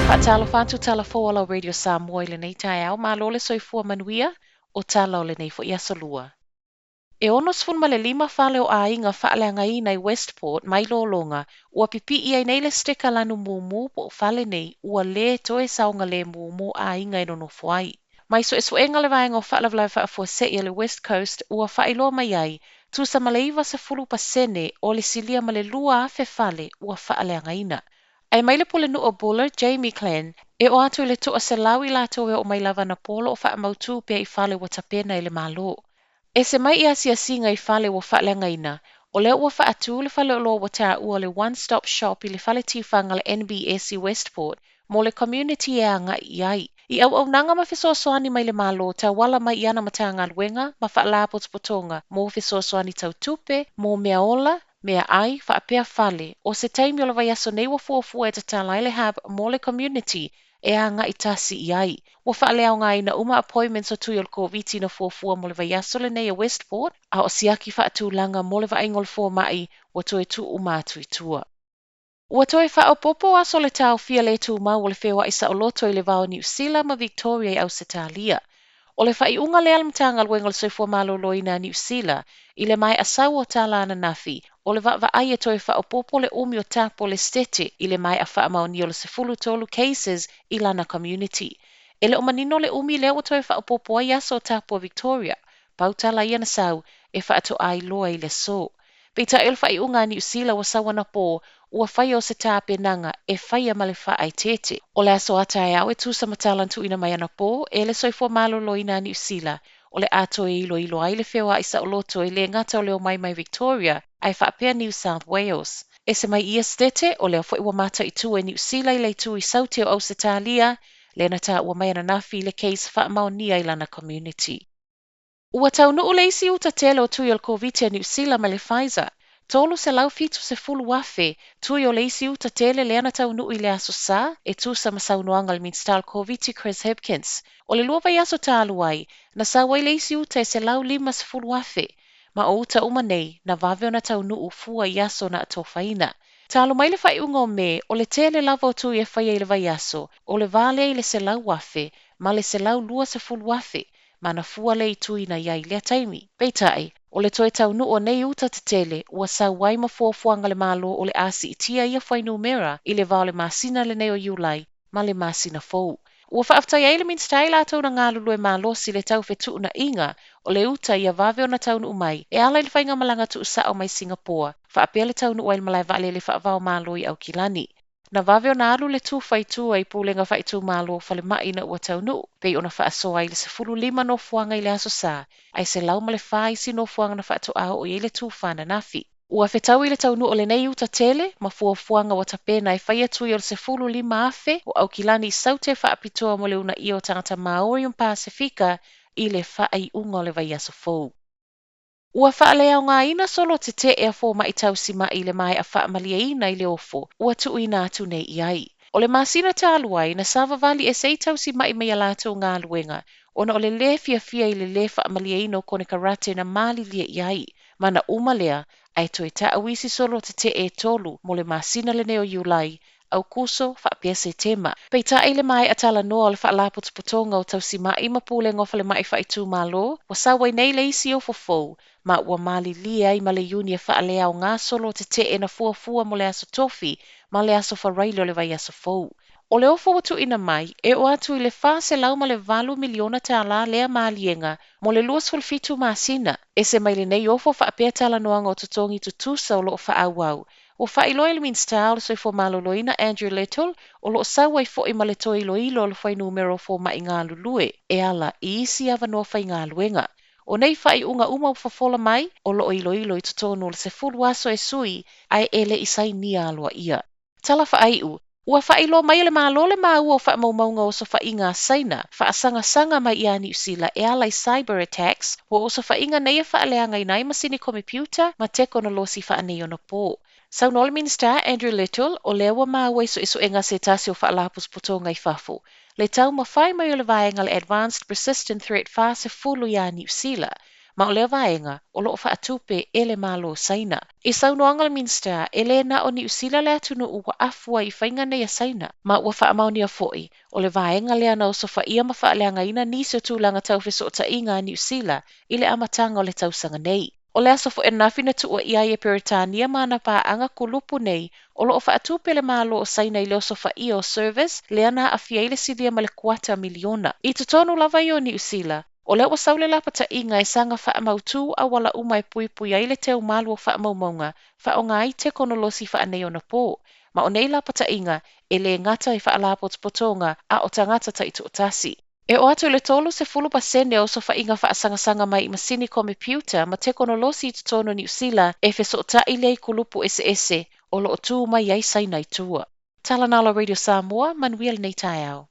Faatalofa atu tala fou o lau Radio Samoa i lenei taeao, malo le soifua manuia o tala o lenei foi aso lua. E 65 fale o aiga faaleagaina i Westport mai Lologa ua pipi'i ai nei le sticker lanu mumu po o fale nei ua lē toe saogalemu mo aiga e nonofo ai. Mai suesuega a le Vaega o Faalavelave Faafuasei a le West Coast ua faailoa mai ai, tusa ma le 90% o le silia ma le 2,000 fale ua faaleagaina. Ae mai le Pulenuu o Buller, Jamie Clen, e oo atu i le 100 i latou e oo mai lava anapō o lo o faamautū pea i fale ua tapena e le Malo. Ese mai i asiasiga i fale ua faaleagaina, o lea ua faatū le faleoloa ua taua o le One Stop Shop i le fale tifaga a le NBS i Westport mo le community e agai i ai. I auaunaga ma fesoasoani mai le Malo tauala mai i ana Matagaluega ma Faalapotopotoga mo fesoasoani tau tupe, mo meaola, meaai, faapea fale, o se taimi o le vaiaso nei ua fuafua e tatala ai le hub mo le community e agai tasi i ai. Ua faaleaogaina uma appointments o tui o le Koviti na fuafua mo le vaiaso lenei a Westport, a o siaki faatulaga mo le vaaiga o le fomai ua toe tuu uma atu i tua. Ua toe faaopoopo aso o le taofia le tumau o le feoai saoloto i le va o Niu Sila ma Victoria i Ausetalia. O le faaiuga lea a le Matagaluega o le Soifua Maloloina a Niu Sila i le maea sau o tala ananafi, o le vaavaai e toe faaopoopo le umi o tapu o le Setete i le maea faamaonia o le 13 cases i lana community. E le o manino le umi lea ua toe faaopoopo ai aso o tapu a Victoria, pau tala ia na sau e faatoa iloa i le aso. Peitai o le faaiuga a Niu Sila ua sau anapō, ua faia o se tapenaga e faia ma le faaeteete. O le aso a taeao e tusa ma tala na tuuina mai anapō e le Soifua Maloloina a Niu Sila, o le a toe iloilo ai le feoai saoloto e le gata o le omai mai Victoria ae faapea New South Wales. Ese mai ia Setete, o lea foi ua mataituua e Niu Sila i le itu i Saute o Ausetalia, lea na taua mai ananafi i le case faamaonia i lana community. Ua taunuu le isi uta tele o tui o le Koviti a Niu Sila mai le Pfizer. 370,000 tui o le isi uta tele lea na taunuu i le Aso Sa, e tusa ma saunoaga a le Minisita o le Koviti Chris Hipkins. O le lua vaiaso talu ai, na sau ai le isi uta e 150,000. Ma o uta uma nei, na vave ona taunuu fua i aso na atofaina. Talu mai le faaiuga o Me, o le tele lava o tui e faia i le vaiaso, o le va lea i le 100,000 ma le 120,000. Ma na fua lea i tui na i ai i lea taimi. Peitai, o le toe taunuu o nei uta tetele, ua sau ai ma fuafuaga a le Malo o le a siitia ia fuainumera i le va o le masina lenei o Iulai ma le masina fou. Ua faafetai ai le Minisita i latou na galulue malosi i le tau fetuunaiga o le uta ia vave ona taunuu mai e ala i le faigamalaga tuusao mai Singapoa faapea le taunuu ai i le malae vaalele faava-o-Malo i Aukilani. Na vave ona alu le tufa i tua i pulega faaitumalo o falemai ina ua taunuu, pei ona faasoa ai le 15 nofoaga i le Aso Sa, ae 104 isi nofoaga na faatoa oo i ai le tufa ananafi. Ua fetaui le taunuu o lenei uta tele ma fuafuaga ua tapena e faia tui o le 15,000 o Aukilani i Saute faapitoa mo le uunaia o tagata Māori ma Pasefika i le faaiuga o le vaiaso fou. Ua faaleaogaina solo tetee a fomai tausi ma'i i le maea faamalieina i le ofo ua tuuina atu nei i ai. O le masina talu ai, na savavali ese ai tausi ma'i mai a latou galuega ona o le lē fiafia i le lē faamalieina o konekarate na malilie i ai. Ma na uma lea, ae toe taau isi solo tetee e tolu mo le masina lenei o Iulai, Aukuso faapea Setema. Peitai i le maea talanoa o le Faalapotopotoga o Tausima'i ma Pulega o Falemai Faaitumalo, ua sau ai nei le isi ofo fou, ma ua malilie ai ma le Iuni e faaleaoga solo tetee na fuafua mo le Aso Tofi ma le Aso Faraile o le vaiaso fou. O le ofo ua tuuina mai, e oo atu i le $408 miliona tālā lea maliega mo le 27 masina. Ese mai lenei ofo faapea talanoaga o totogi tutusa o lo o faaauau, Ua faailoa e le Minisita o le Soifua Maloloina Andrew Little, o lo o sau ai foi ma le toe iloilo o le fuainumera o fomai galulue e ala i isi avanoa faigaluega. O nei faaiuga uma ua fofola mai, o lo o iloilo i totonu o le 10 aso e sui ae e le i sainia aloaia. Tala faaiu, Ua faailoa mai e le Malo le maua o faamaumauga o osofaiga a Saina faasagasaga mai ia Niu Sila e ala i cyber attacks, ua osofaiga nei e faaleagaina ai masini komepiuta ma tekonolosi faaneionapo. Saunoa le Minisita Andrew Little, o lea ua maua i suesuega a se tasi o faalapotopotoga i fafo, le taumafai mai o le vaega le Advanced Persistent Threat 40 iā Niu Sila. Ma o lea vaega, o lo o faatupe e le Malo o Saina. I saunoaga a le Minisita, e le na o Niu Sila le atunuu ua afu ai i faiga nei a Saina, ma ua faamaonia foi, o le vaega lea na osofaia ma faaleagaina nisi o tulaga tau fesootaiga a Niu Sila i le amataga o le tausaga nei. O le aso foi ananafi na tuuaia ai e Peretania ma ana paaga kulupu nei o lo o faatupe le Malo o Saina i le osofaia o servers lea na aafia ai le silia ma le kuata miliona. I totonu lava ia o Niu Sila, o lea ua sau le lapataiga e saga faamautu auala uma e puipui ai le teumalu o faamaumauga faaaoga ai tekonolosi faaneionapo. Ma o nei lapataiga e le gata i faalapotopotoga a o tagata taitoatasi. E oo atu i le 30% o osofaiga faasagasaga mai i masini komepiuta ma tekonolosi i totonu o Niu Sila e fesootai lea i kulupu eseese o lo o tu mai ai Saina i tua. Tala Nalo Radio Samoa, manuia lenei taeao.